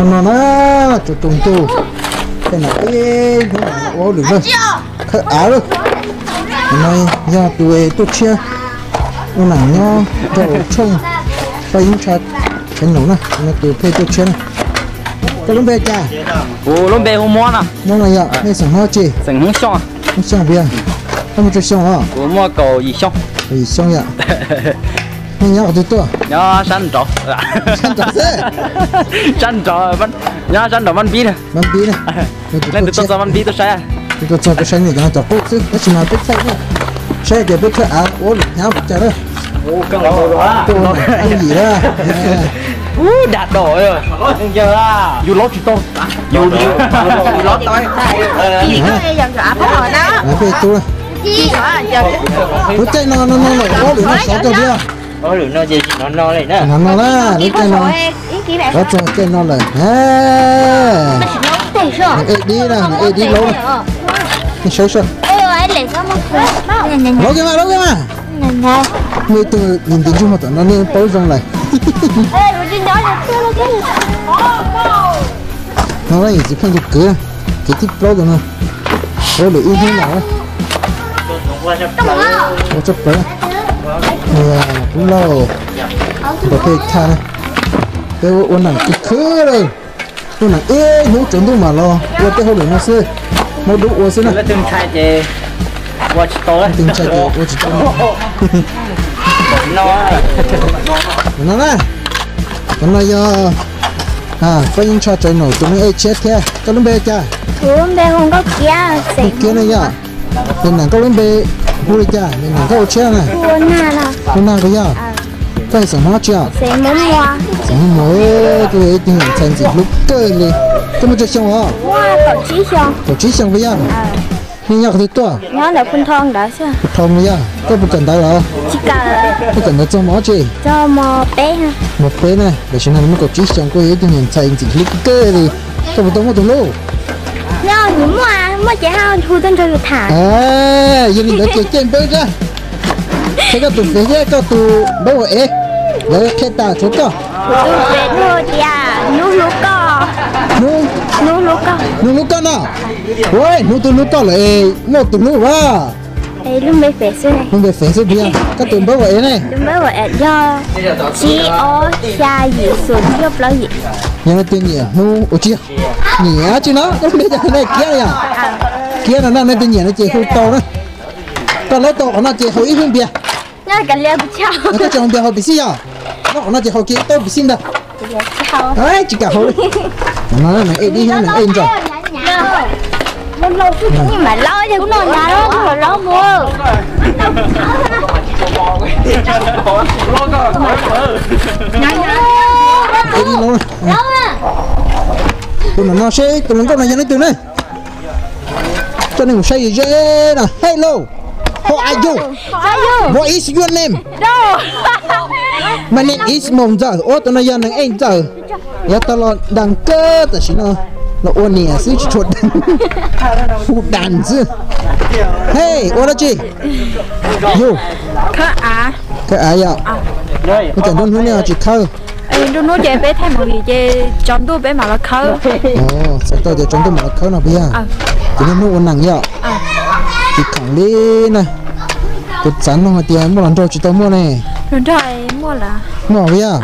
No na, tsaus tsaus ntuj, tej no ib hnub no ua hauj lwm na, khawb av lawm. No yog tus tuaj tshiab ua neej nyob rau tshooj Paj Yeeb Ntsha channel na, no tus phej tuaj tshiab na. Koj lub npe cas? Kuv lub npe hu Muab no. Muab no yog nej xeem Hmoob tsi? Xeem Hmoob Xyooj. Hmoob Xyooj puas yog? Koj muaj tsawg xyoo os? Kuv muaj kaum yim xyoo. Kaum yim xyoo yom. Nej nyob qhov twg tuaj? Nyob sab nraud. Sab nraud xwb. Sab nraud, nyob sab nraud Vaj Npib na. Vaj Npib na. Leej twg tuaj txog Vaj Npib tuaj saib. Tus tuaj txog tuaj saib nej cov no cov qub xwb, tab sis mas peb thaij na, saib tias peb khawb av ua lwm hnyav ua cas na. Tuaj ua neej yim na. Ub, dag dom, yus laub tsis tau, yus laub tau. Lub caij no no no lawm, ua lwm no saud kawg li. Ua lwm no ces tsis hnov no li na. Tsis hnov no na, lub caij no. Lov txog caij no lawm. Nws ej dib na, nws ej dib laub na. Nej saib saib. Laub kiag mas, laub kiag mas. Muaj ib tug nti nti ntsug hmo tom no nej paub zoo lawm. No yog txiv pheej tus kwv, kwv thib plaub tus no. Ua lwm ib hnub no ua tshaj plaws. Kuv lauj, nrog peb tha na, peb ua neej khwv khwv lawm. Ua neej ib hnub tsaus ntuj mam los ua tej hauj lwm no xwb, hmab dub ua xwb na. Leej twg ntshai ces ua tsis tau. No na, cov no yog Paj Yeeb Ntsha channel tus neeg ej tshiab thiab. Koj lub npe cas? Kuv lub npe hu Nkauj Kiab. Nkauj Kiab ne yom. Tus neeg koj lub npe hu li cas? Tus neeg koj ua tshiab na. Hu Nag puas yog? Koj yog xeem Hmoob tsi os? Xeem Hmoob Muas. Koj yog ib tug niam ntxhais ntxim hlub kawg li. Koj muaj tsawg xyoo os? Kaum tsib xyoo puas yog? Nej nyob qhov twg tuaj? Phu Thoo puas yog? Koj puas kawm ntawv lawm? Koj kawm ntawv txog mos tsi? Mos peb na, tam sim no muaj kaum tsib xyoo, koj yog ib tug niam ntxhais ntxim hlub kawg li. Koj puas tau muaj tus hlub? Yog li ntawd ces caij npawb zaj, qhia koj tus fev thiab koj tus npawb ua ev, lawv qhia tas tshuav koj. Hnub, Hnub hlub koj no. Ua, Hnub twb hlub koj lawm es muaj tus hlub as. Lub npe fev xwb puas yog? Koj tus npawb ua ev ne? Yog tsib ob xya yim xus cuaj plaub yim. Yog leej twg nyiam Hnub ua tsi? Nyiam tsi no, koj lub npe cas ne? Kiab yog? Kiab no na, leej twg nyiam no ces hu tau na. Koj laub tau qhov no ces haus ib hwb npias. Koj tsis haus npias haus pis xij yog? Laub qhov no ces haus kiag ib taub pis xij ntag. Tsis kam haus li. Neeg ej dib thiab neeg ej ntxawm. Ej dib laub. Tus no no seb tus hluas nkauj no yog leej twg ne. Coj nej mus saib ze ze na. Hello, how are you? What is your name? My name is Maum Ntxawm. Ua, tus no yog neeg ej ntxawm. Yav tag los deeg kawg, tam sim no los ua niam xwb tsis tshua deeg. Hu deeg xwb. Hej, ua dab tsi? Yus, khawb av yom. Ua cas nruab hnub nej ho tsis khawb? Nruab hnub ces peb thaij movie ces tsaus ntuj peb mam los khawb. Txhais tau tias tsaus ntuj mam los khawb no puas yog? Ces niaj hnub ua neeg yom. Tsis khoom li na. Kuv xav nug hais tias muaj hluas nraug tsis tau muaj ne? Muaj puas yog?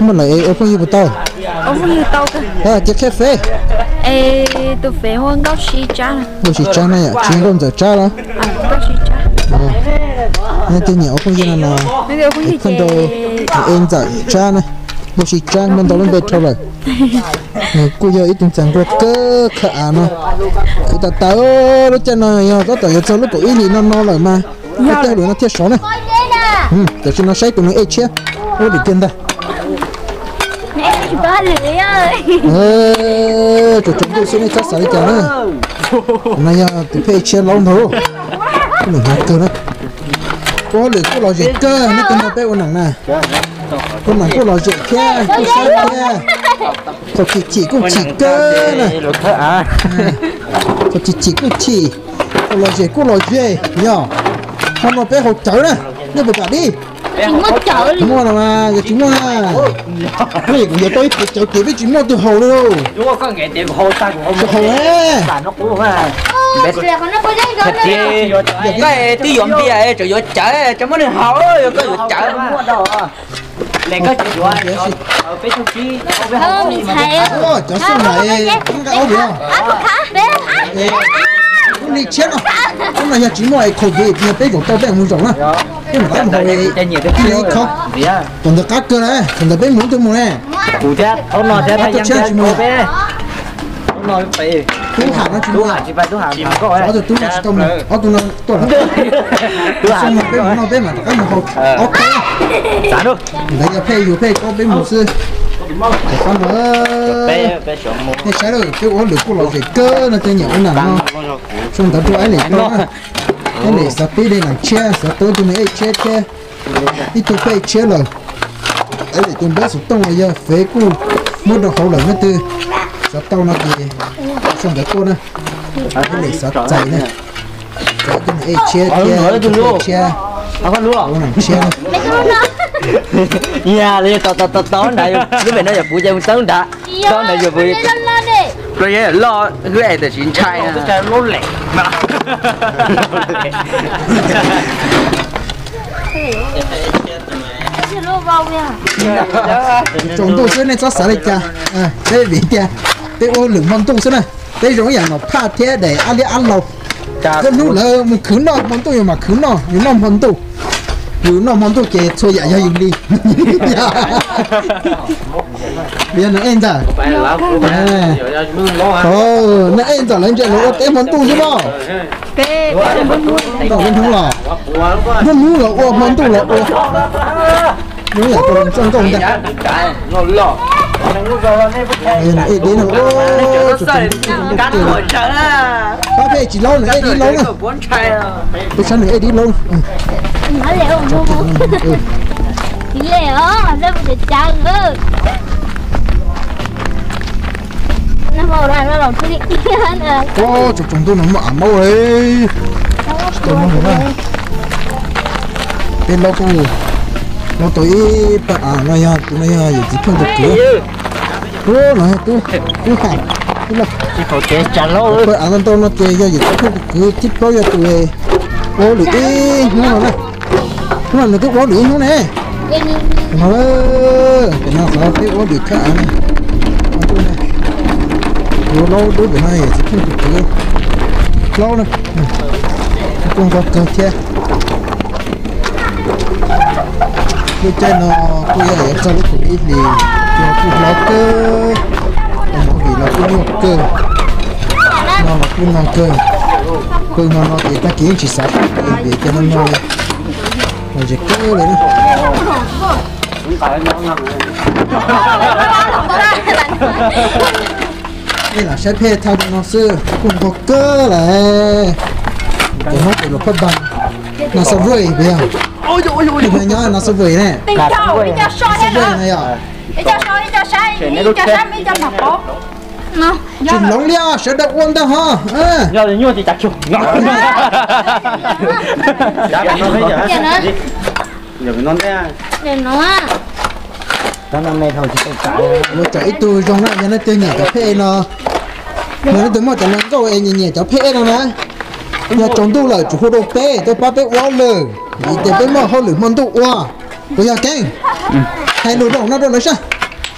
Muaj lawm es ua phooj ywg puas tau? Cia qhia fev. Tus fev hu Nkauj Sib Tsab na yom, tsis yog Nkauj Ntxawm Tsab los? Nej tej nyiam ua phooj ywg no no, es phaj nrau, es Ntxawm Tsab na, Nkauj Sib Tsab muaj ntau lub npe dhau lawm. Nws kuj yog ib tug ntxhais nquag kawg khawb av no. Kuv tas tas lub caij no yog tab tom yuav txog lub kaum ib hlis no no lawm mas, tej hauj lwm no thiaj sov na. Tam sim no saib tus neeg ej tshiab ua lwm kiag ntag. Tsaus tsaus ntuj xwb nej txhob xav li cas na. No yog tus phej tshiab laub ntag. Kuj lwm hnav kawg na. Ua hauj lwm kuj lom zem kawg, nej tus no peb ua neeg na. Ua neeg kuj lom zem thiab kuj sab thiab. Thaum chim chim kuj chim kawg na. Thaum chim chim kuj chim, thaum lom zem kuj lom zem yog. Hmo no peb haus cawv na, nej puas kam dib? Tsis muaj cawv li. Muaj no mas, yog tsis muaj na. Peb kuv yuav tau ib puas cawv ces peb tsis muaj tus haus li lauj. Tsis haus ne. Koj twb yuav npias tseem yuav cawv, tseem muab nws haus, yog koj yuav cawv. Cov xub ntais, ub li tshiab no, ub no yog tsis muaj es khaus ces yog peb zaum tau peb mus zaum na. Peb mam rov mus haus, ib khov. Thaum ntawd qab kawg na, thaum ntawd peb mus twg mus ne. Tub Ham no tsis mus. Ob tug tub no tsis tau mus, ob tug no tuaj lawm. Tub Ham no peb mus no peb mam rov qab mus haus ob kawg. Ntawd yog Phej yug Phej kob peb mus xwb. Rov qab mus, nej saib lawm, peb ua hauj lwm kuj lom zem kawg no, tej nyiam ua nam no. Sau ntawv rau Aib Lem tau na. Aib Lem xav pib de nam tshiab, xav tau tus nws ej tshiab thiab. Ib tug Phej tshiab lawm. Aib Lem tus npawb xov tooj los yog fev kuj muab rau hauv lawm, leej twg xav tau no ces sau ntawv tuaj na. Aib Lem xav txais na. Xav tus nws ej tshiab thiab, tus Phej tshiab, ua nam tshiab na. Yog li tau tau tau nrad, lub pem no yog kuv ces mus tau nrad. Tau nrad yog kuv, loj hwb es tam sim ntshai. Tsaus ntuj xwb nej txhob xav li cas, peb vim tias peb ua lwm hmo ntuj xwb na. Peb zoo ib yam Nom Phaj thiab daim ab liab ab laug. Koj hnub lawv mus khwv noj hmo ntuj, yus mam khwv noj, yus noj hmo ntuj. Yus noj hmo ntuj ces txhua yam yog yus li. Yog nws ej ntxawm, nws ej ntxawm lawv ntse lawv ua teb hmo ntuj xwb no. Hnub los, hnub los ua, hmo ntuj los ua. Nws yam tau txoj nkauj ntag. Ej dib no, pab peb tsis laub, nws ej dib laub na. Peb saib nws ej dib laub. Tsaus tsaus ntuj no muaj av maub li. Tsis tau muaj na. Peb laub kuj laub tau ib pawg av no, yog tus no yog yawm txiv Pheej tus kwv. Ub no tub, tub Ham, tub Lauj. Pawg av ntau ntau no ces yog yawm txiv Pheej tus kwv, thib plaub yog tus ua hauj lwm ib hnub no na. Hnub no nws twb ua hauj lwm ib hnub ne. No, pem no xyov peb ua hauj lwm khawb av na. Tus laub dub pem no yawm txiv Pheej tus kwv, plaub na. Kuj nkauj kawg thiab. Lub caij no kuj yog yuav txog lub kaum ib hlis, ces kuj hlob kawg, tus movie los kuj nyuaj kawg, no los kuj no kawg. Pw hmo no ces tag kis yeej tsis xav pw vim tias no no li, los zem kawg li na. Nej lam saib Phej thaj no xwb kuj nquag kawg lawm. Ces nyob pem Luas Phaj Npas, Nas Xas Vej pem yog, nyob Nas Xas Vej ne. Nas Xas Vej no yog. Tsis hloov li os, sawv daws ua ntag ho. Ua tsam ib tug zoo na, yog leej twg nyiam cov Phej no, yog leej twg muaj cov hluas nkauj es nyiam nyiam cov Phej no na, yog tsaus ntuj lawm tsum hu rau peb tuaj pab peb ua hauj lwm, vim tias peb muaj hauj lwm hmo ntuj ua. Puas yog Keeb? Hais lus zoo no rau lawv saib.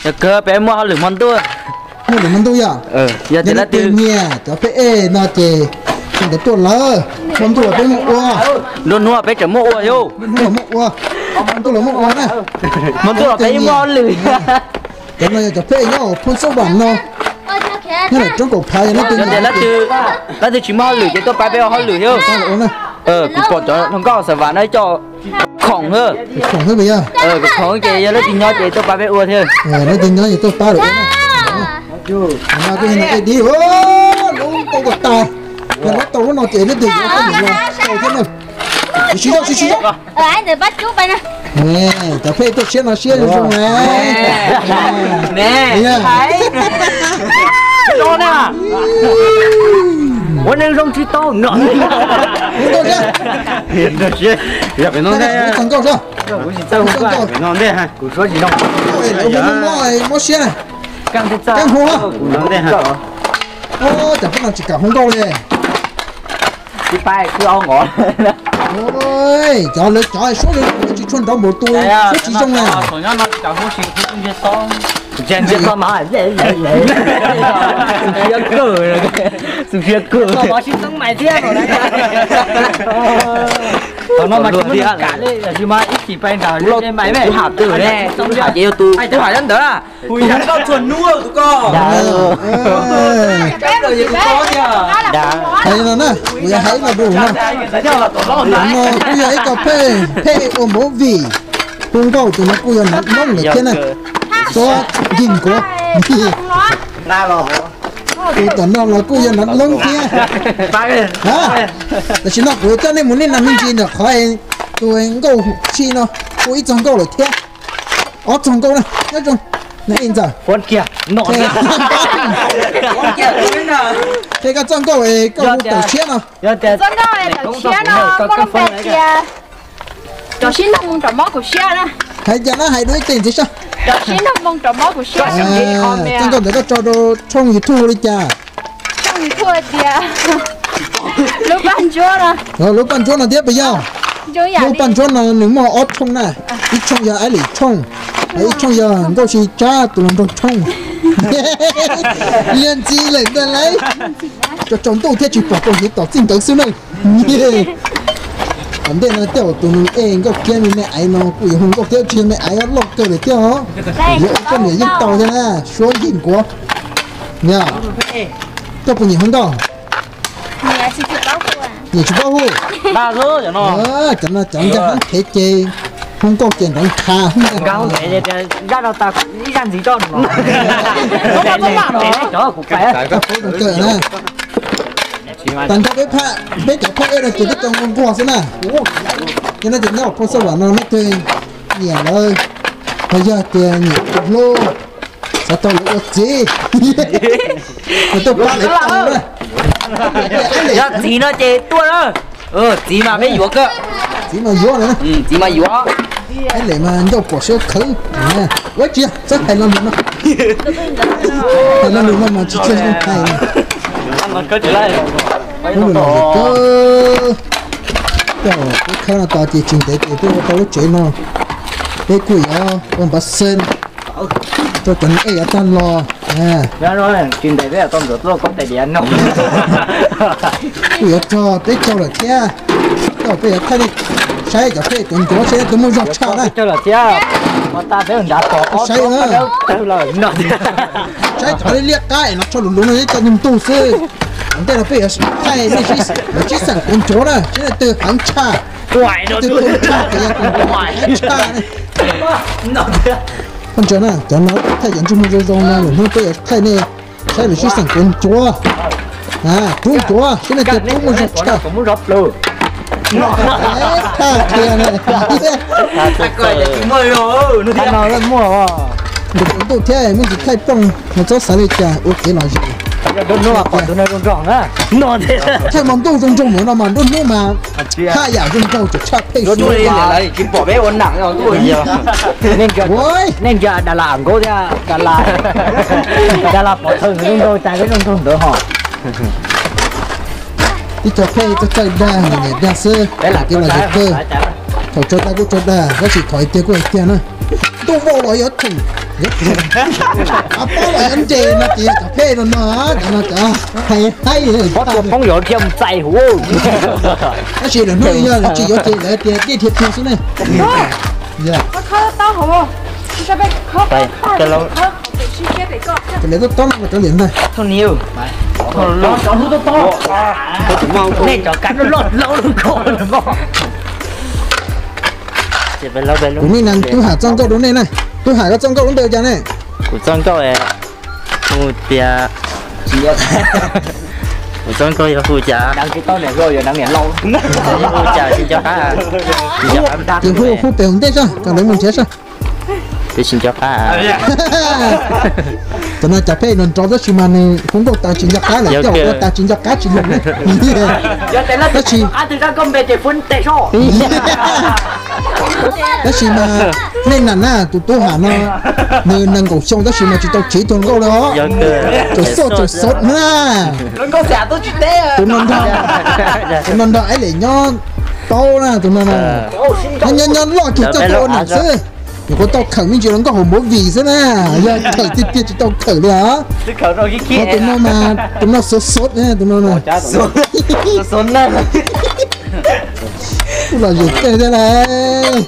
Yog kawg peb muaj hauj lwm hmo ntuj. Muaj hauj lwm hmo ntuj yog? Yog tias leej twg nyiam cov Phej no ces ntawd tuaj lawm, hmo ntuj los peb muaj ua. Nruab hnub peb tseem muaj ua thiab. Nruab hnub los muaj ua, hmo ntuj los muaj ua na. Hmo ntuj los peb yeej muaj hauj lwm. Cov no yog cov Phej nyob Phoo Xab Vam no, nyob ntawm roob Kaum Phav, yog leej twg, leej twg tsis muaj hauj lwm ces tuaj pab peb ua hauj lwm thiab. Kuv pom cov hluas nkauj Xas Vam no coj khoom, khoom ces yog leej twg nyob ces tuaj pab peb ua thiab. Leej twg nyob ces tuaj pab lawm. Ej dib, lub tau ko tas, yog lub tau lub no ces leej twg yuav tau lwm los tau thiab na. Siv zog, siv zog. Cov Phej tuaj siab no siab zoo zoo na. Ua neeg zoo tsis tau no. Yog pem no ntej, kuv tsis txawj hu kuv no ntej, kuv suav tsis zoo. Lawv hu mob mob siab na. Keej hu, kuv no ntej. Cov peb no tsis kam hu nkauj li. Tsis pab kuj au ngov. Cov lawv cov suab zoo tsis tshua nrov npaum tus suab tsis zoo na. Xub siab kawg. Tsis txeeb mais thiab. Qhov no mas tsis muaj neeg kam li, tab sis mas ib chim pais nram kuv ham twg ne, kuv ham ces yog tus, kuv ham nyob ntawd. Kuv yog nkauj txhua hnub tus ko. Hais no na, kuv yog hais ib lo lus no. Kuv no kuj yog ib co phej, phej ua movie. Hu nkauj tus no kuj yog Nav Loob lawm thiab na. Suab Yig Nkuav. Tus tom no los kuj yog Nav Loob thiab. Tam sim no kuv coj nej mus niaj nas me ntsis ntawm qhov tus nkauj tsib no, ua ib txog nkauj lawm thiab. Ob txog nkauj na, nyob zoo. Ntxawm, qhia koj txoj nkauj es koj hu tawm tshiab no. Txoj nkauj tawm tshiab no kuj lub npe tias cov sib nrog moo rau mob kuv siab na. Hais cas na, hais dua ib teg ntxiv sab. Cov sib nrog moo rau mob kuv siab. Txoj nkauj ntawd koj tso rau tshooj YouTube li cas? Tshooj YouTube tias lub paj ntsuab no. Lub paj ntsuab no thiab puas yog? Lub paj ntsuab no nws muaj ob tshooj na. Ib tshooj yog Aib Lim tshooj, ib tshooj yog Nkauj Sib Tsab tus hluas nraug tshooj. Liag ntxiv lawm ntag lauj. Tsaus ntuj thiab tsis pom tau hiv tom txij nkawd xwb na. Tom ntej no tej zaum tus nws ej nkauj kiab me me aiv no kuj yuav hu nkauj thiab, tsis yog me aiv loj kawg lawm thiab os. Yuav ua poj niam yeej tau thiab na, Suab Yig Nkuav. Koj puas nyiam hu nkauj? Nyiam tsis paub hu. Cov no cov nkag hoob phev ces hu nkauj ces nrov nrha. Nkag hoob phev ces zaj no tas ib zaj ntxiv tso no. Tag nrho peb cov phaj ej no ces peb cov nquag xwb na. Yog no ces nyob hauv phau xab vam no leej twg nyiam lawv, los yog tias nyiam tus hlub, xav tau lawv ua txiv, tuaj pab lawv tau na. Yog txiv no ces tuaj na. Txiv mas peb yuav kawg. Txiv mas yuav na. Txiv mas yuav. Aib Lem mas ncauj pom siab khawv. Ua tsis yog, txhob hais lo lus no. Hais lo lus no mas tsis tshua zoo hais. Hnub no los kawg, coj peb khawb no tos ces tsis ntev ces peb ua tau lub tsev no, peb kuj yuav ua npav xeeb rau cov neeg ej yav tag los. Tsis ntev peb tau ntxuav tuaj kob tais diav no. Kuj yuav txog peb caug lawm thiab, coj peb yuav thaij nej saib cov phej cov ncuav seb twg muaj zog tshaj na. Saib na, saib cov liab liab qab es no tsho lus lus no cov ntug ntug xwb. Ntej no peb yuav thaij nej sib xeem kuv ncuav na, seb leej twg heev tshaj, leej twg tuag tshaj, kuv ncuav heev tshaj. Koj ntsia na, cov no thaij cov ntsej muag zoo zoo no, lwm hnub peb yuav thaij nej saib lawv sib xeem kuv ncuav. Rub ncuav seb leej twg rub muaj zog tshaj. Tshaj qhia na. Ntuj thiab muaj ntsis thaij plooj mas txhob xav li cas, ua kev lom zem. Thaij hmo ntuj zoo nraug mus no mas nruab hnub mas haj yam zoo nraug tseem tshaj phej suab. Nej ntsia Dalas Nkaub thiab, Dalas, Dalas Pov Thawj nkawd zoo nraug cas peb zoo nraug ntawd hos. Ib co phej txawj txawj dag, nyiam dag xwb, kev lom zem kawg. Thaum tso dag kuj tso dag, tab sis thov hais tiag kuj hais tiag na. Ntuj vau los yuav theem, av pob los yuav nres no ces yog cov phej no no, cov no cov hais haib. Pob tsuas poob yuav dhia mus txais huv. Tab sis lwm hnub yog lawv tsis yuav ces lawv tias dej dhia tiag xwb ne. Ces lawv tuaj tob no cov liam ntag. Nej cov kab loj loj lub ko. Kuv niaj na, Tub Ham txoj nkauj rau nej na. Tub Ham, koj txoj nkauj lub npe ua cas ne? Kuv txoj nkauj hu tias, kuv txoj nkauj yog hu cas, hu cas tsis nco qab. Ces hu, hu pem hauv ntej sab kom lawv mus nrhiav sab. Twb tsis nco qab. Cov no cov pheej nrov nrov tab sis mas nws hu nkauj tas tsis nco qab lawm, coj ua tas tsis nco qab tsis mloog. Tab sis, tab sis mas nej nam na, tus tub ham no nws nees nkaum xyoo tab sis mas tsis tau khiav ib tug hluas nkauj li os. Tsaum xoj tsaum xov na. Tus no nrog, tus no nrog Aib Lem nyob tau na, tus no na. Nyob nyob loj kiag coj tuaj ua nam xwb. Nyuam qhuav tau khawm me ntsis los nkauj hauv movie xwb na, yog khawm tiag tiag tsis tau khawm li os. Tus no mas, tus no xov xov, tus no na. Kuj lom zem kawg thiab lauj.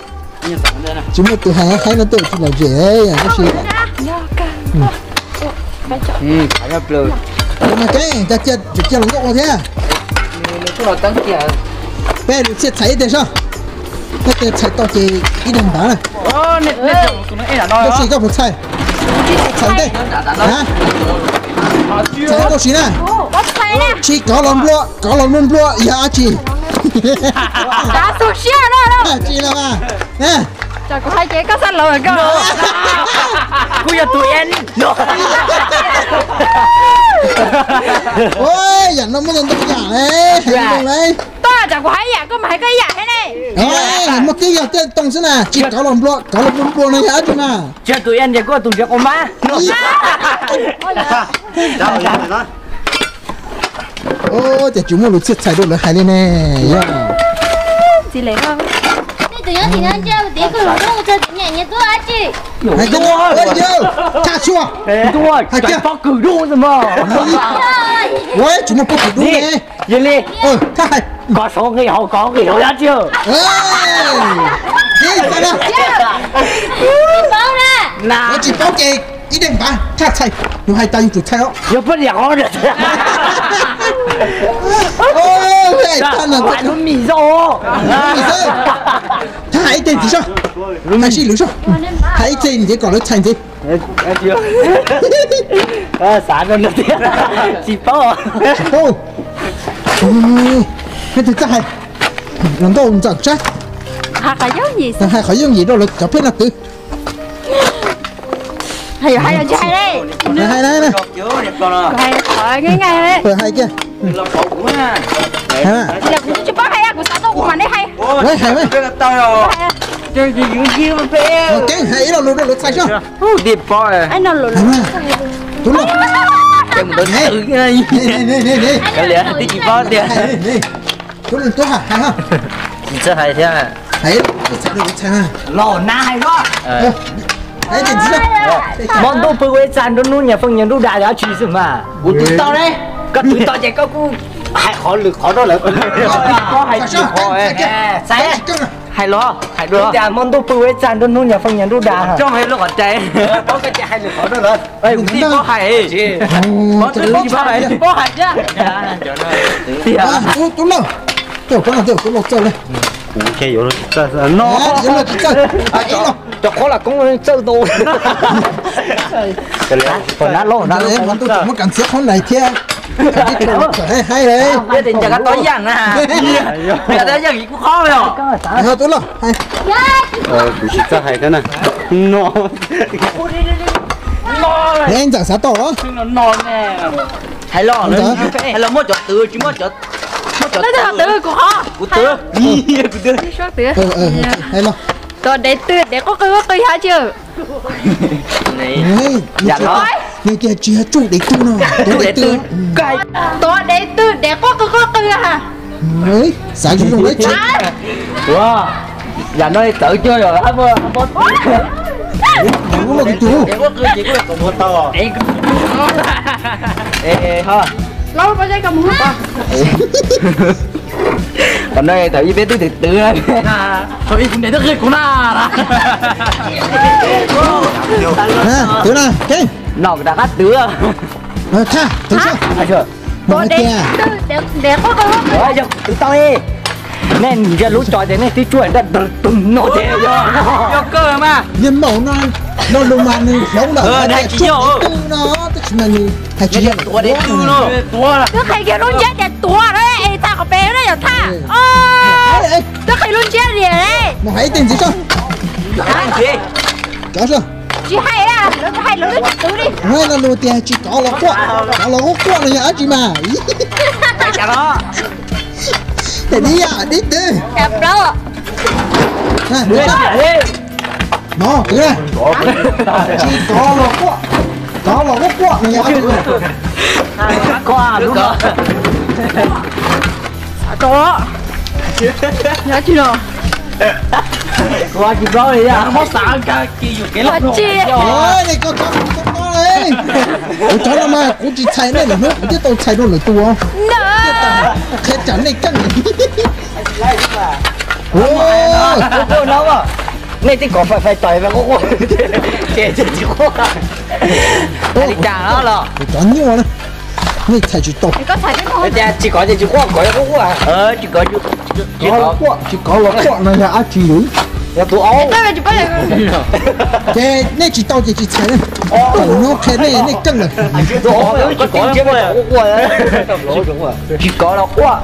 Tsis muaj tus hais haib no tej tsis lom zem tab sis. Mas kev cia los nkauj ua thiab. Peb lus txhiaj txhais ib teg soj. Peb teg txhais tau ces ib daim npav na. Nkauj si koj puas txhais? Txhais ntej. Txhais nkauj si na. Tsis kov los nplua, kov los nplua nplua yog dab tsi? Tsis los mas. Kuv yog tus en. Yam no muaj ntau ntau yam le, hais li no le. Toj, tsam kuv hais ib yam koj mam hais koj ib yam thiab ne. Muaj tib yog tej too xwb na, tsis kov los nplua, kov los nplua nplua no yog dab tsi mas? Tsis yog tus en ces kuj yog tus nrhiav quas mab. Ces tsis muaj lus txhiaj txhais rau lawv hais li ne. Yog tsis li, nej tus nyob tim no ntsia ua tib kawg zoo ua txog tus niam nyias tuaj dab tsi? Hais tias, thaj xua, hais tias pob kws dub xwb mas. Ua tsis muaj pob kws dub ne. Yog li, thaj hais, kov saud nqis hauv, kov nqis hauv dab tsi? Tsis paub ces ib daim npav thaj txhais, yus hais tas yus tsum txhais os. Yog poj niam qhov lub mis zoj. Thaj hais ib teg ntxiv soj, hais sib lwv soj, hais ib teg ntxiv kom lawv txhais ntxiv. Xav no tiag, tsis paub. Tsis paub. Nej tus txaj hais los nkauj ntxawm sab, hais qhov yooj yim rau lawv cov pheej no twv. Hais los tsis hais li. Hais na. Hais qhov nyaij nyaij li. Hais kiag. Kuv tsis paub hais, kuv xav tau kuv mam li hais. Hais, hais ib lo lus rau lawv txhais soj. Tus no, twb tsis paub tiag. Tsis txawj hais thiab. Hais, los na hais los. Hmob ntuj pw ua ib txaj nruab hnub nyias feej nyias nruj da yog dab tsi xwb mas. Kuv twv tau ne. Koj twv tau ces koj kuj hais qhov lwm qhov rau lawv. Koj hais tsis qhov. Hais los, hais dua. Hmob ntuj pw ua ib txaj nruab hnub nyias feej nyias nruj da. Coj hais lub qhov rais. Paub koj ces hais lwm qhov rau lawv. Kuv tij paub hais. Paub twb paub hais, paub hais thiab. Tub Lauj, tub Lauj txawj li. Kuv yuav tsis txawj no. Cov qhuab lam koob txawj tau. Muab kas ntxiav qhov nais thiab. Haib haib li. Tau yeej kuv qhob os. Tub Lauj, kuv tsis txawj hais thiab na. No. Ntxawm xav tau los? Hais los, hais los muab cov twv tsis muab cov, muab cov twv. Kuv twv, kuv twv. Hais los. Tus dev twg dev quaj qw quaj qw yog dab tsi? Nws tias tsis yog tsuj dev twg no, tus dev twg. Tus dev twg dev quaj qw quaj qw. Xav zoo zoo tsis. Yam no txawv cuag yom. Qhov no thaum ib peb twb twv twv. Kuv na. Twv na, no kuv rov qab twv. Thaj, twv soj. Tus dev twg dev quaj qw quaj qw. Yog kuv twv tau li. Nej ntsia lub tso ces nej twb tsuaj nraj tus no ces yog. Yog kawg mas. Niag maum no, no lus mas nws hloov lawm hais tias tsuj dev twg no, tab sis mas nws hais tsis yog tus dev twg no. Twb qhia kiag lub ntsiab tias tuav no es tag qhov pem no yog thaj. Twb qhia lub ntsiab li. Mus hais ib teg ntxiv soj. Cov soj. Tsis hais, lawv hais lawv twb tsis twv li. Ua no lus tias tsis kov los quaj, kov los quaj quaj no yog dab tsi mas? Tam li yam dib twg. No twv, tsis kov los quaj, kov los quaj quaj no yog dab tsi? Tsis los. Kuv tsis paub li. Kuv cov no mas kuv tsis txhais nej lwm hnub, kuv thiaj tau txhais rau lwm tus. Qhia tsam nej keej. Nej twb kom fais fais taws mas quaj quaj, ces tsis quaj. Li cas los? Kuv cov nyuaj na, nej txhais tsis tau. Tias tsis kov ces tsis quaj, kov quaj quaj. Tsis kov los quaj, tsis kov los quaj no yog dab tsi li? Yog tus aub. Ces nej tsis tau ces tsis txhais. Tam no qhia nej, nej keej lawm. Tsis kov los quaj,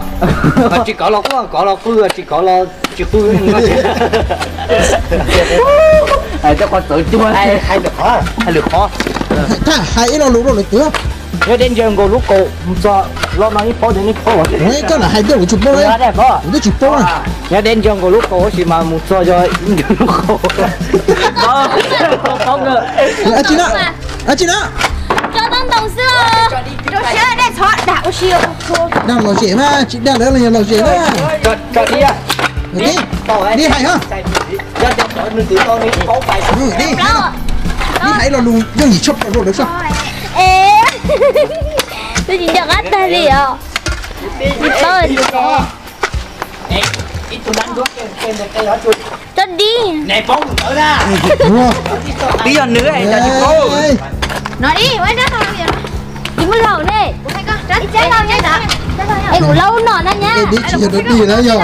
tsis kov los quaj, kov los qw, tsis kov los tsis qw. Hais lwm qhov, hais lwm qhov. Thaj hais ib lo lus rau lwm tus. Nyob deb ntsia nkaus lub kaus mus txog los no ib paub ces nej paub. Koj lam hais tias kuv tsis paub, kuv twb tsis paub na. Nyob deb ntsia nkaus lub kaus tab sis mas mus txog yog ib ntsia lub kaus. Dab tsi na? Dab tsi na? Dag lom zem mas tsis dag lawv los yog lom zem na. Dib hais, dib hais lo lus yooj yim tshaj plaws rau lawv saib. Twb tsis nco qab tag li os. Tsis paub li. Tso dib. Twb yog nws tsis paub. No dib, tsis muaj laus ne. Es kuv laub no na nyab. Dib tsis yog dib na yog.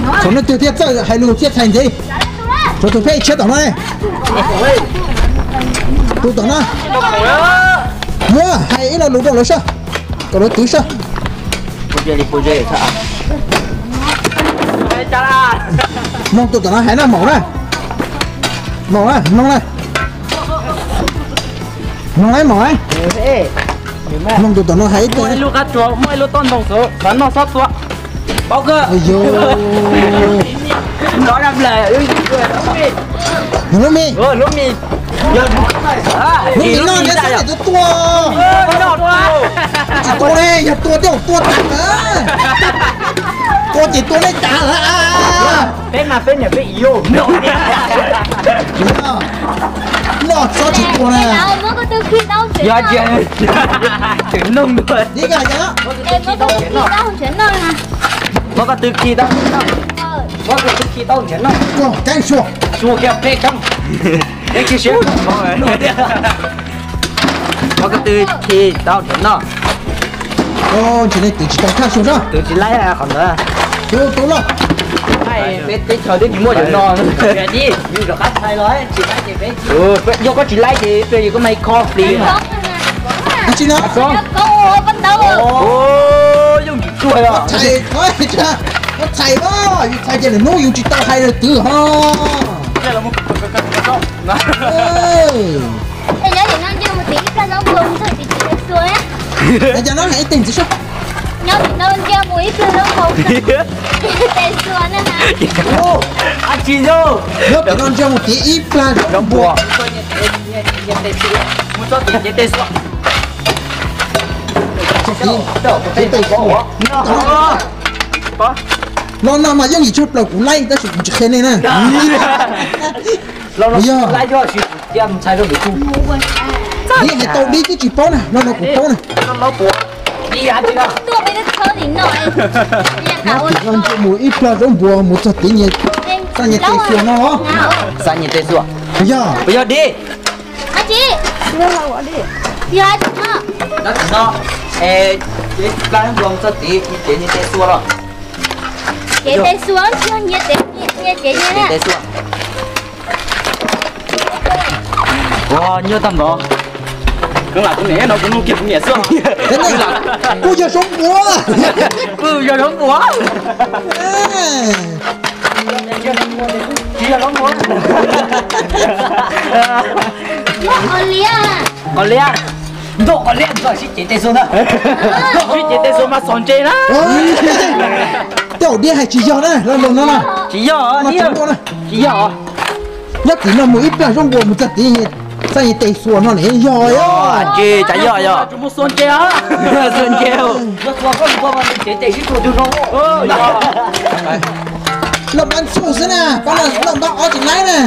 Tshuav no tus thiaj txawj hais lus thiaj txhais ntxiv. Tshuav tus pheej tshiab tom no. Tus tom no. Muab hais ib lo lus rau lawv saib, kom lawv twv saib. Mloog tus tom no hais na, maum na. Maum na, mloog na. Mloog na, maum na. Mloog tus tom no hais ib tug. Muaj ib lub qab tsuas, muaj ib lub toj ntoo xwb, qhov noj xob tua. Paub kawg. Lub me, lub me no nyob sab tus tua. Tsis tua li, yog tua tej zaum tua tag lawm. Tua ces tua nej tas lawm. Peb mas peb niam peb noj txhob tsis tua na. Yog tsis, tseem noj dua. Muab koj tw khi tau nrhiav noj. Keeb suab, suab kiag peb keeb. Peb tsis siab. Muab koj tw khi tau nrhiav noj. Ntshe nej twv tsis tau thaj suab, twv tsis laib qhov ntawd. Tus tus loj. Peb teb chaws twb tsis muaj cov no. Yus rov qab txhais los tsis laib ces peb, yog koj tsis laib ces peb yus koj mas kho plis. Tsis no. Yooj yim tsuag os. Txhais, yus txhais ces lwm hnub yus tsis tau hais lawm twv ho. Cas no hais ib teg ntxiv saib. Nyob tim no ntsia mus ib plag zoo nkaus. Tes xuas na. Ab tsis zoo. Nyob tim no ntsia mus tim ib plag zoo nkaus. Mus txog tim ces tes xuas. Los no mas yooj yim tshaj plaws kuv laib tab sis kuv tsis qhia nej na. Yog dib hais tau dib twb tsis paub na, no no kuv paub na. Nyob tim no ntsia mus ib plag zaub npuas mus txog tid nyias, txog nyias tes xuas no. Txog nyias tes xuas. Yog, yog dib. Nyob tim no, es plag zaub npuas mus txog tid ces nyias tes xuas los. Ces tes xuas, nyias tes xuas. Ua nyuaj tag npaum. Kuv lam kuv niam no kuv nug kiag kuv niam xwb. Kuj yog zaub npuas. Kuj yog zaub npuas. Qos liab, ntuj qos liab ntuj sib cev tes xua na. Ntuj sib cev tes xua mas xom ntse na. Tej zaum diab hais tsis yog na, lo lus no na. Tsis yog, tsis yog. Nyob tim no mus ib plag zoo nkaus mus txog tid, txaj tes xua no ne yog. Tsis tsav yog yog. Xua ntse, xua ntse. Lauj Npab Xu xwb na, pab no Lauj Npab Ob tsis laib na.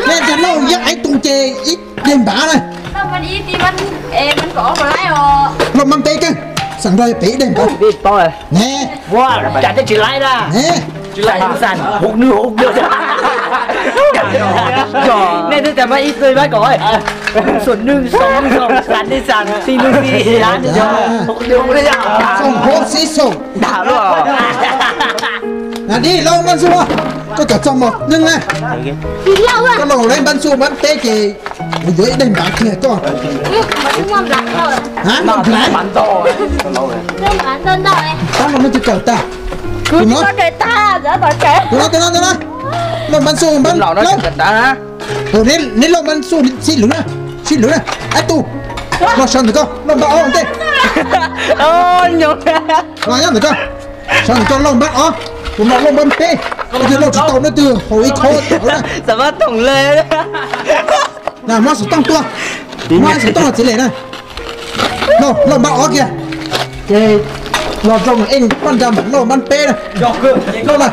Nej ntag Lauj Yeeb Aiv Tooj ces ib daim npav na. Lauj Npab Peb kawg, xam nrog pem ib daim npav. Ne, tsis laib na. Tsis laib, xam hauv nws hauv nws. Nej twb tias Npab Ib xwb Npab Kaum, Xum Nws Xoo Nws Xoo, xam nej xam ti nws ti, xam hauv xib xum. Dib Lauj Npab Xu, koj kom txog mos neej na. Koj los lawv Npab Xu Npab Peb ces kuv yuav ib daim npav kiag koj. Npab Nplav, tab no nej twb kawm tag. Tus no, tus no, tus no, Lauj Npab Xu Npab Plaub. Neb Lauj Npab Xu sib lwv na, sib lwv na. Ab tus, no sawv ntawm koj Lauj Npab Ob ntej. Nyob ntawm koj, sawv ntawm koj Lauj Npab Ob. Tus no Lauj Npab Peb. Koj twb Lauj tsis tau, nej twb haus ib khob tawm na. Muab xov tooj tuaj, muab xov tooj txiv lem na. Lauj Npab Ob kiag. Ces los rau mas ej poj nra mas Lauj Npab Peb na. Lauj na.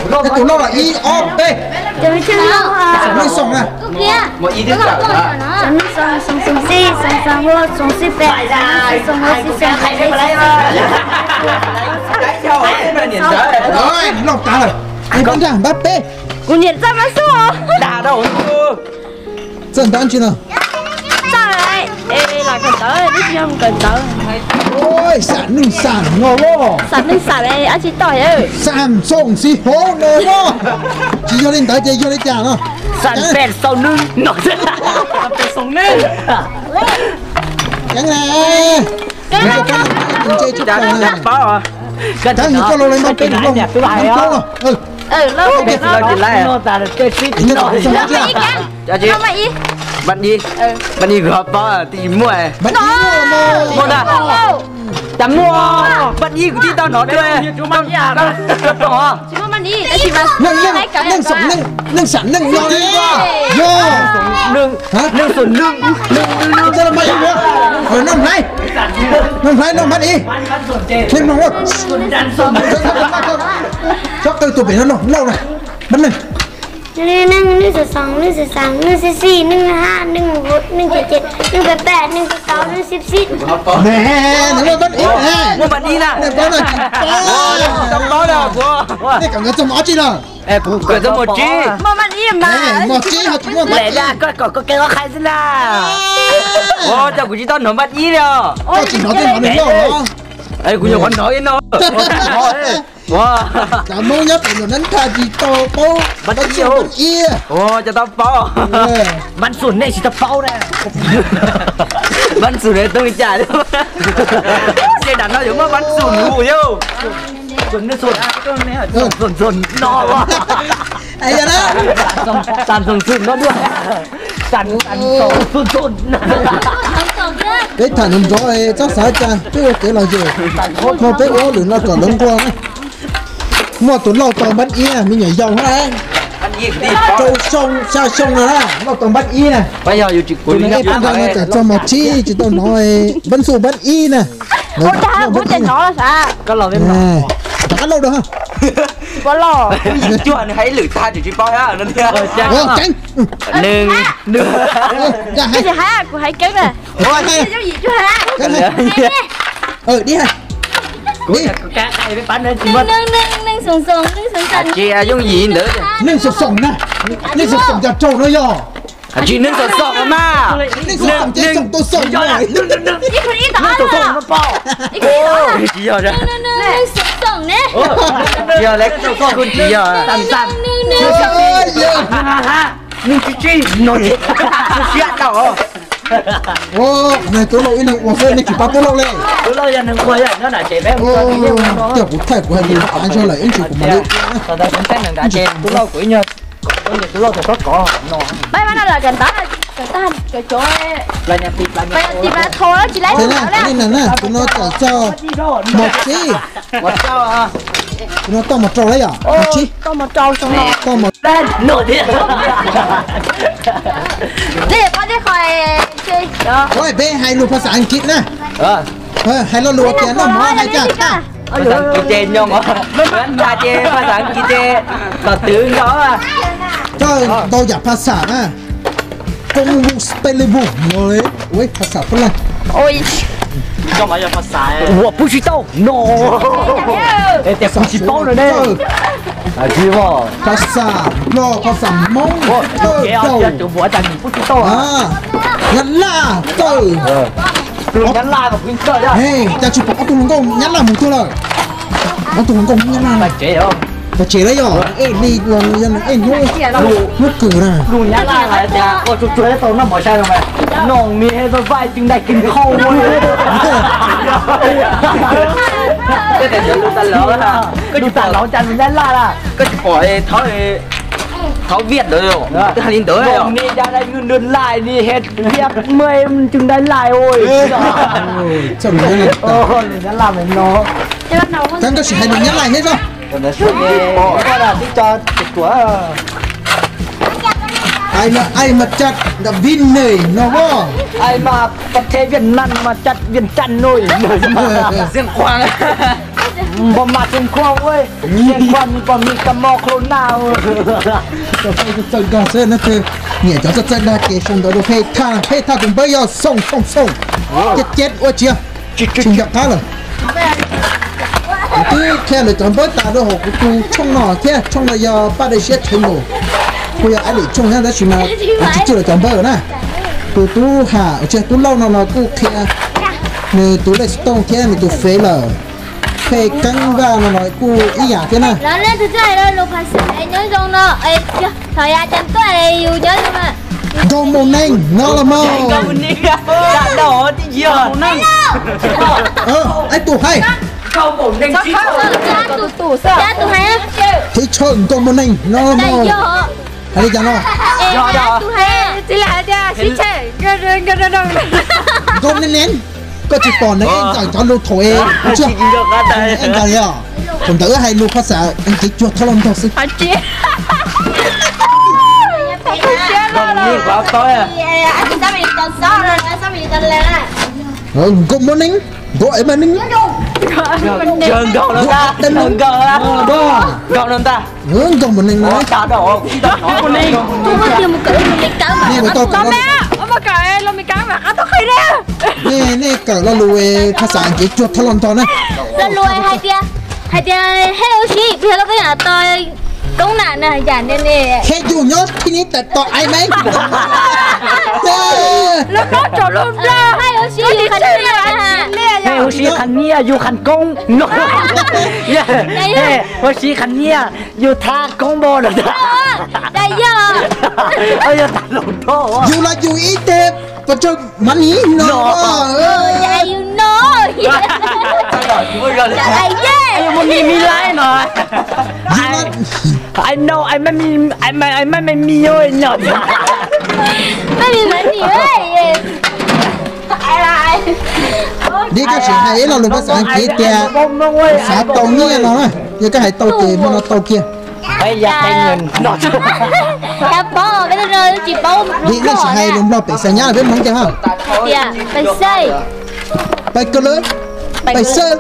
Tus Lauj los ib ob peb. Xoo Nws Xoo na. Lauj tas lawm. Ej poj nra Npab Peb. Kuv niam txawj Npab Xu. Dag dab tsi no? Txawj, lam kawm ntawv, twb tsis yog mus kawm ntawv. Xam neej xam no los. Xam neej xam dab tsi toj. Xam Xoo Xib Hauv no los. Tsis yog li ntawd ces yog li cas no? Xam pem xaus neej no. Xam pem xaus neej. Ceev na. Ntse tsis paub. Ceev, yus coj los lawm Npab Peb, Npab Plaub los. Npab Ib, Npab Ib kuv ho paub twb tsis muaj. Muaj ntag. Cas muaj, Npab Ib kuv twb tau hnov dua. Neej xam neej no, yog neej xam neej, Npab Ib, Npab Ib, Npab Ib, Npab Ib, txhob qw tus pem no lauj na. Npab neej, neej xoo xoom, neej xoo xees, neej xib xij, neej hab, neej huv, neej ceg ceg, neej peb peb, neej kaum kaum, neej sib sib. Muaj Npab Ib na. Nej kawm ntawv txog mos dab tsi lawm? Kuv kawm txog mos tsib. Mos tsib ho tsis muaj Npab Ib. Koj kom koj kev qhov qhais xwb na. Ua cas kuv tsis tau hnov Npab Ib li os. Koj tsis hnov tej hnov nws lauj os. Kuv nyuam qhuav hnov ib no. Cov Hmoob nyob pem nyuam nab thaj tsis tau paub Npab Xu Npab Ib. Ua cas tau paub. Npab Xu nej tsis tau paub na. Npab Xu ne tub li cas li. Ces dam no yuav muaj Npab Xu nus yau. Peb tham nrov nrov txhob xav cas twb ua kev lom zem, muaj peb ua hauj lwm no kom lawv nquag na. Muaj tus lauj tau Npab Ib na, me nyuam yaus na, rau xyoo xya xyoo no na, lauj tau Npab Ib na. Tus no ej paj nra no txog mos tsib tsis tau hnov Npab Xu Npab Ib na. Rov qab lauj da. Cuag nws hais ib lwm tag tsis paub thiab. Keeb. Kuv hais keeb na. Neej xoom xoom, neej xoom xoom. Tsis yooj yim ntawd. Neej xoom xoom na. Neej xoom xoom cov raug no yog. Tsis neej xoom xoom mas. Neej xoom xoom ces xoom tau xoom. Tsis yog, tsis yog. Neej tsis tsis no siab tau. Ua, nws tub lauj ib leeg ua xwb nej tsis pab tub lauj li. Tub lauj yog neeg ua yog nyob nram tsev peb mus tso tsis yeej ua no. Coj kuv thaij kuv hais lus tav zog lawm ib ntsis kuv mam li ua. Txog ntawd kuv teb neeg nrad ces tub lauj kuv ib nyuag kom tub lauj txog txhob kov no. Pab no lawm cov ntawd cov tag cov cov plas nyas tis plas nyas tis plas thau tsis laib tau na. Tus no tawm txog mos tsib. Tus no toj mos rau lawm yom, mos tsib. Toj mos rau xyoo no. Toj mos. Ua peb hais lus phas xas Askiv na. Hais lo lus tias noj mov hais cas. Phas xas Askiv ces nyob mov, nyob nta ces phas xas Askiv ces kom twv nyob. Coj ntau yam phas xas na. Koob vus pej lej vus no li, ua phas xas Paj Laj. Ua pub tsis tau no. Tias kuv tsis paub no ne. Phas xas Nplog, phas xas Hmoob, Nyab Laj txawj. Cas tsis pom ob tug hluas nkauj Nyab Laj mus tuag lawm? Ob tug hluas nkauj Hmoob Nyab Laj pais tsev lawm yog, ej li yog ej hnub kws na. Noj mi he vaj vaj tsev ntais kis khau. Koj tsis tas lav cas Nyab Laj lawm. Koj tsis pom thauv viaj ntawd, hais li ntawd. Ni cas da yus nws lais ni he viaj mej tsev ntais lais ua. Nyab Laj no. Koj sim hais lus Nyab Laj thiab tso. Ai mas cas da Vib Neg no as. Ai mas pas thej Viaj Nam mas cas Viaj Cam no. Npog mas Xeev Khuam, Xeev Khuam nws pom mis kas mos khlo na. Txawj dag xwb, nyiam cov txawj txawj dag ces sau ntawv rau peb thaj, peb thaj tus npawb yog Xoo Xoo Xoo, ces ces ua tsis, tsis nco qab lawm. Kuv twb qhia lawv cov npawb tas rau hauv kuv tus tshooj no thiab, tshooj no yog Paj Dej Siab Channel, kuj yog ab lim tshooj thiab tab sis mas kuv tsis coj lawv cov npawb na. Tus tub Ham, tsis, tub Lauj no no kuj qhia nws tus lej xov tooj thiab nws tus fev lawm. Pej Keeb Vaj no no kuj ib yam thiab na. Los nej tus txawj lus phas xas nyob zoo no, thaum yav cas tuaj yus nyob zoo na. Nkauj Moo Neeg no los mas. Ib tug hais. Thib tshawj Nkauj Moo Neeg no los mas. Hais li cas no? Nkauj Neeg Neeg, koj tsis pom neeg ntxawm cov lus thaum es ntxawm, thaum ntawd hais lus phas xas Askiv cuag thab los ntog xwb. Nkauj Moo Neeg, Nkauj Moo Neeg, Nkauj Moo Neeg no. Nej kawm lo lus phas xas Askiv cuag thab los ntog na. Lo lus hais tias, hais tias hej ua si, yog koj peb yam to koob na, yam ne ne. Hej yus nyob thib ni tas tos ai meej. Hej ua si qha nyiaj, yus qha koob. Hej ua si qha nyiaj, yus thab koob npo lawm. Yus los yus ib teg pov tsawg mas ni no. Mus ni mi laib no. Ai no, ai maj me mi no. Dib koj sim hais ib lo lus phas xas Askiv tias xav tau nyiaj no na, yog koj hais tau ces hmo no tau kiag. Dib nej sim hais lus Nplog pem xais nyab peb Hmoob tias ha. Tias pais xaij. Pais kawg lawm. Pais xaij.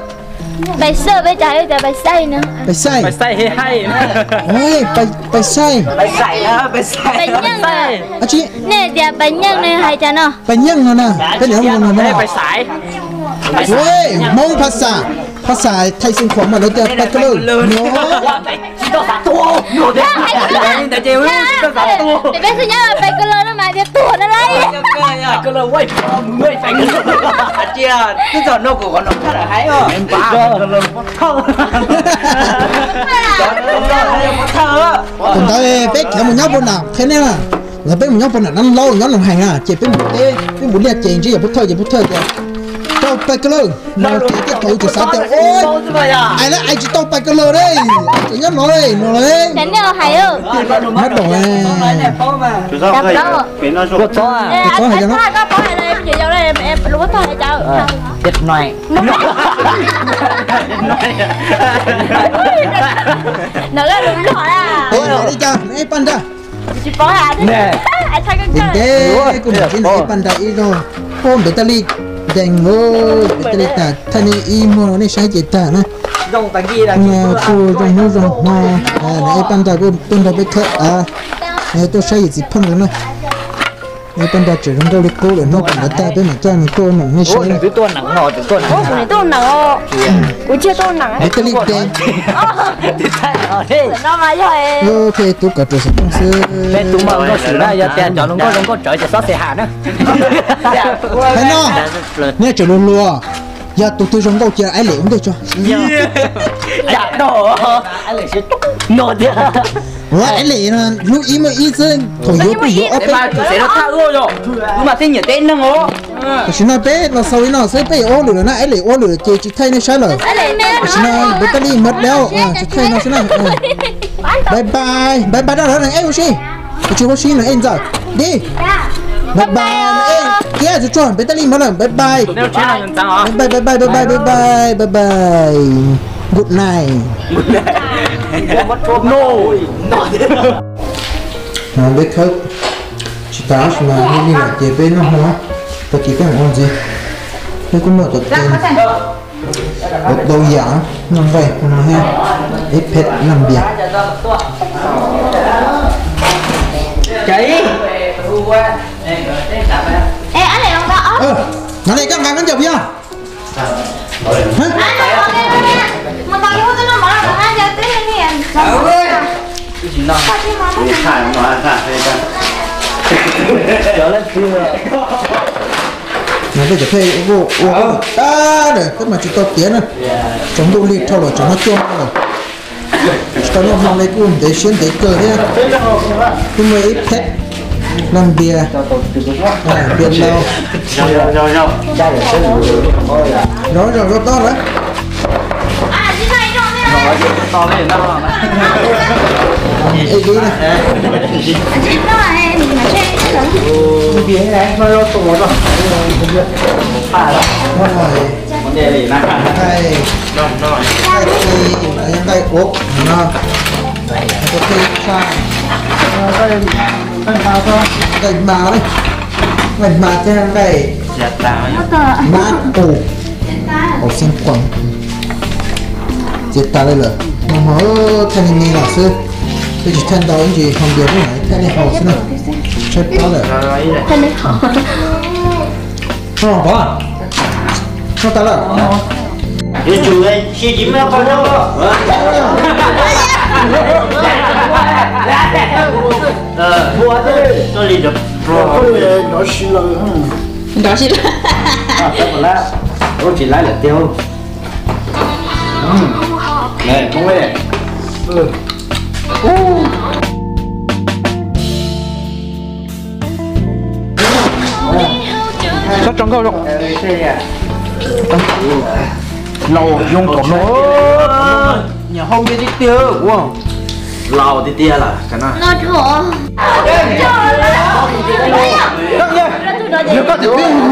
Pais xaij peb cas hais tias pais xaij no. Pais xaij. Pais xaij. Pais xaij. Pais nyeej. Nej tias pais nyeej no hais cas no? Pais nyeej no na, peb nim no na. Hmoob phas xas, phas xas Thaib Xeev Khuam mas lawv tias pais kawg lawm. Thaum ntawd peb khiav mus nyob puag nram qhia nej na. Los peb mus nyob puag nram Nab Laub nyob Noom Hees na, ces peb mus teb, peb mus liaj ces ntsib yog Pub Thawj ces Pub Thawj tias tau pais ko lawm no ces tej thaum yus tseem xav tias ua, ais lawv ais tsis tau pais ko lawm ne, tseem nyob no no ne. Nyob doo. Li cas, neb paj nrag. Ntev ntev kuv mam ntsib nws ib paj nrag ib zaug. Ub, npem taj li dees, npem taj li tag, thaij nej ib muag nej saib ces tag na. Kuj zoo hnub zoo hmo, nws ib paj nrag kuj tuaj nrog peb khawb av, tuaj saib yawm txiv Pheej lawm na. Ib paj nrag tseem zoo nkauj li qub lawm, hnub tom ntawd tag peb mam coj nws tuaj noom nej saib. Npem taj li dees. Ok, tub kov rau xov tooj xwb. Hais no, nej tseem luag luag, yog tus twg zoo nkauj cia aib lem ua ntej tso. Ua aib lem no hlub ib muaj ib xwb, thaum yuav kuj yuav ob peb. Tam sim no peb los xaus li no xwb, peb yuav ua hauj lwm lawm na, aib lem ua hauj lwm ces tsis thaij nej saib lawm. Tam sim no npem taj li mab lawm, tsis thaij no xwb na. Bye bye, bye bye rau lawv neeg ej ua si. Tsis ua si neeg ej ntxawm. Di. Bye bye, kiab tsuag tsuag, npem taj li mab lawm, bye bye. Bye bye, bye bye, bye bye, bye bye, bye bye. Good night. Peb khawb tsis tas tab sis mas li lawm ces peb noj hmo, tag kis peb mam ua ntxiv. Peb kuj muaj cov tes, ua tau yam, noj nqaij no thiab, ib phet laj npias. Nov ne, koj nqa khaub ncaws puas yog? No peb cov pheej ua ua tag lawm, peb mas tsis tau tiav na. Tsaus ntuj lig dhau lawm, tsaus ntuj cuaj lawm. Tsis tau noj hmo li kuj ntev siab ntev kawg thiab. Kuj muaj ib phet laj npias, npias lau. Zov zog zov tob lawm. Nqaij, nqaij ub no, nqaij hma, nqaij hma thiab nqaij mab qus, hauv xeeb quas. Txiav tas li lawm, noj hmo thaij me me los xwb, peb tsis thaij ntau ib ntsis ho npias lub mam thaij nej haus xwb na. Tshaib plab lawm. Noj pov, noj tas lawm. Nrov si lawm. Tsis laib lawm tiag. Tsob tsau nkauj zoo. Laus zoo tom no. Nyiam hau npias tiag tiag ua. Laus tiag tiag lawm. Nws koj tias peb hu